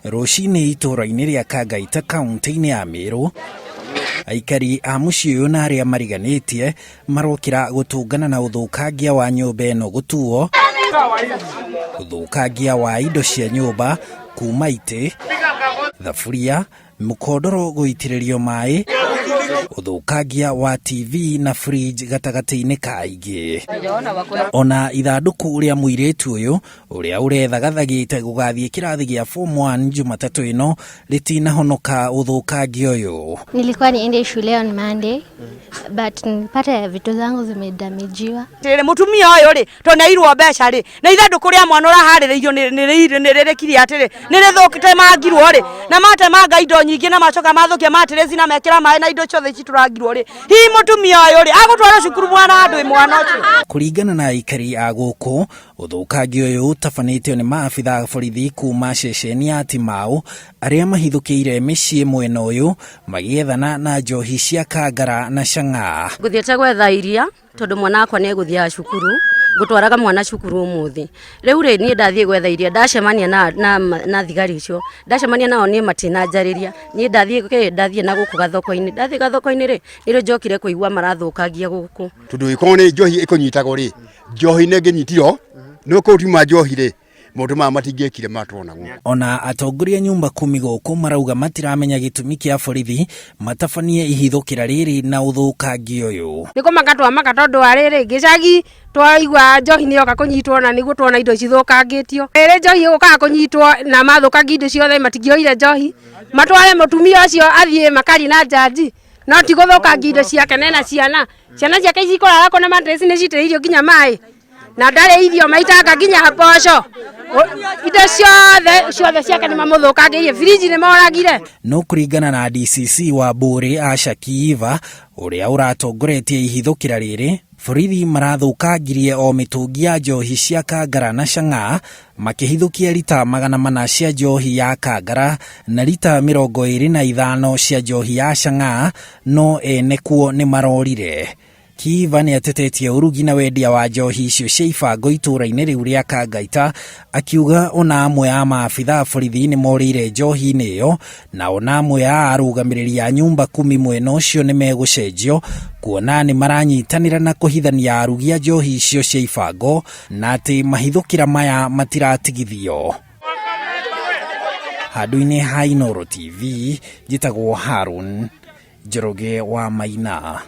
Rũcinĩ itũũra-inĩ rĩa Kangaita kaunti-inĩ ya Meru, aikari a mũciĩ ũyũ na arĩa mariganĩtie marokĩra gũtũngana na ũthũkangia wa nyũmba ĩno gũtuo, ũthũkangia wa indo cia nyũmba kuma itĩ, thaburia, mũkondoro gũitĩrĩrio maĩ, ũthũkangia wa TV na fridge gatagatĩ-inĩ ka aingĩ. Ona ithandũkũ rĩa mũirĩtu ũyũ ũrĩa ũrethagathagĩte gũgathiĩ kĩrathi gĩa form 1 Jumatatũ ĩno rĩtinahonoka ũthũkangia ũyũ. Nilikuwa niende shule on Monday, but nilipata vitu zangu zimedamajiwa. Rĩrĩ mũtumia ũyũ rĩ to nĩ airwo mbeca rĩ na ithandũkũ rĩa mwana ũraharĩrĩirio nĩ rĩrĩkire atĩrĩ nĩ rĩthũkĩtemangirwo rĩ na matemanga indo nyingĩ na macoka mathũkia matirĩci na mekĩra maĩ na indo ciothe citũrangirwo rĩ hihi mũtumia ũyũ rĩ agũtwarwo cukuru mwana andũ mwana ũcio. Kũringana na aikari a gũkũ, ũthũkangia ũyũ ũtabanĩtio nĩ maabitha a borithi kuma ceceni ya Timau arĩa mahithũkĩire mĩciĩ mwena ũyũ magĩethana na njohi cia Kangara na Chang'aa. Ngũthiĩte gwetha iria tondũ mwana wakwa nĩ egũthiaga cukuru, ngũtwaraga mwana cukuru ũmũthĩ. Rĩu rĩ niĩ ndathiĩ gwetha iria ndacemania na thigari icio, ndacemania nao niĩ matinanjarĩria, niĩ ndathiĩ kĩ ndathiĩ na gũkũ gathoko-inĩ, ndathiĩ gathoko-inĩ rĩ, nĩrĩo njokire kũigua marathũkangia gũkũ. Tondũ ĩkorwo nĩ njohi ĩkũnyitagwo rĩ, njohi nĩ ĩngĩnyitirwo, nĩ kũu tiuma njohi rĩ, maũndũ maya matingĩekire matuona gũkũ. Ona atongoria nyumba kumi gũkũ marauga matiramenya gĩtũmi kĩa borithi matabanie ihithũkĩra rĩrĩ na ũthũkangia ũyũ. Nĩ kũmaka twamaka tondũ wa rĩrĩ gĩcagi twaigua njohi nĩ yoka kũnyitwo na nĩguo tuona indo cithũkangĩtio. Rĩrĩ njohi ĩgũkaga kũnyitwo na mathũkangia indo ciothe matingĩoire njohi matware mũtumia ũcio athiĩ makarie na njanji no ti gũthũkangia indo ciake nena ciana. Ciana ciake ici ikũrara kũ na mattress nĩ citĩrĩirio nginya maĩ na ndarĩ irio maitanga nginya mboco. Indo ciothe ciothe ciake nĩ mamũthũkangĩirie, firiji nĩ moragire. No kũringana na DCC wa Mbũrĩ Asha Kiiva ũrĩa ũratongoretie ihithũkĩra rĩrĩ, borithi marathũkangirie o mĩtũngi ya njohi cia Kangara na Chang'aa makĩhithũkia rita 400 cia njohi ya Kangara na rita 25 cia njohi ya Chang'aa no ene kuo nĩ marorire. Kiiva nĩ atetetie ũrugi na wendia wa njohi icio cia ibango itũũra-inĩ rĩu rĩa Kangaita, akiuga ona amwe a maabitha a borithi nĩ morĩire njohi-inĩ ĩyo na ona amwe a arũgamĩrĩri a nyumba kumi mwena ũcio nĩ megũcenjio kuona nĩ maranyitanĩra na kũhithania arugi a njohi icio cia ibango na atĩ mahithũkĩra maya matiratigithio. Handũ-inĩ ha Inooro TV, njĩtagwo Harun Njoroge wa Maina.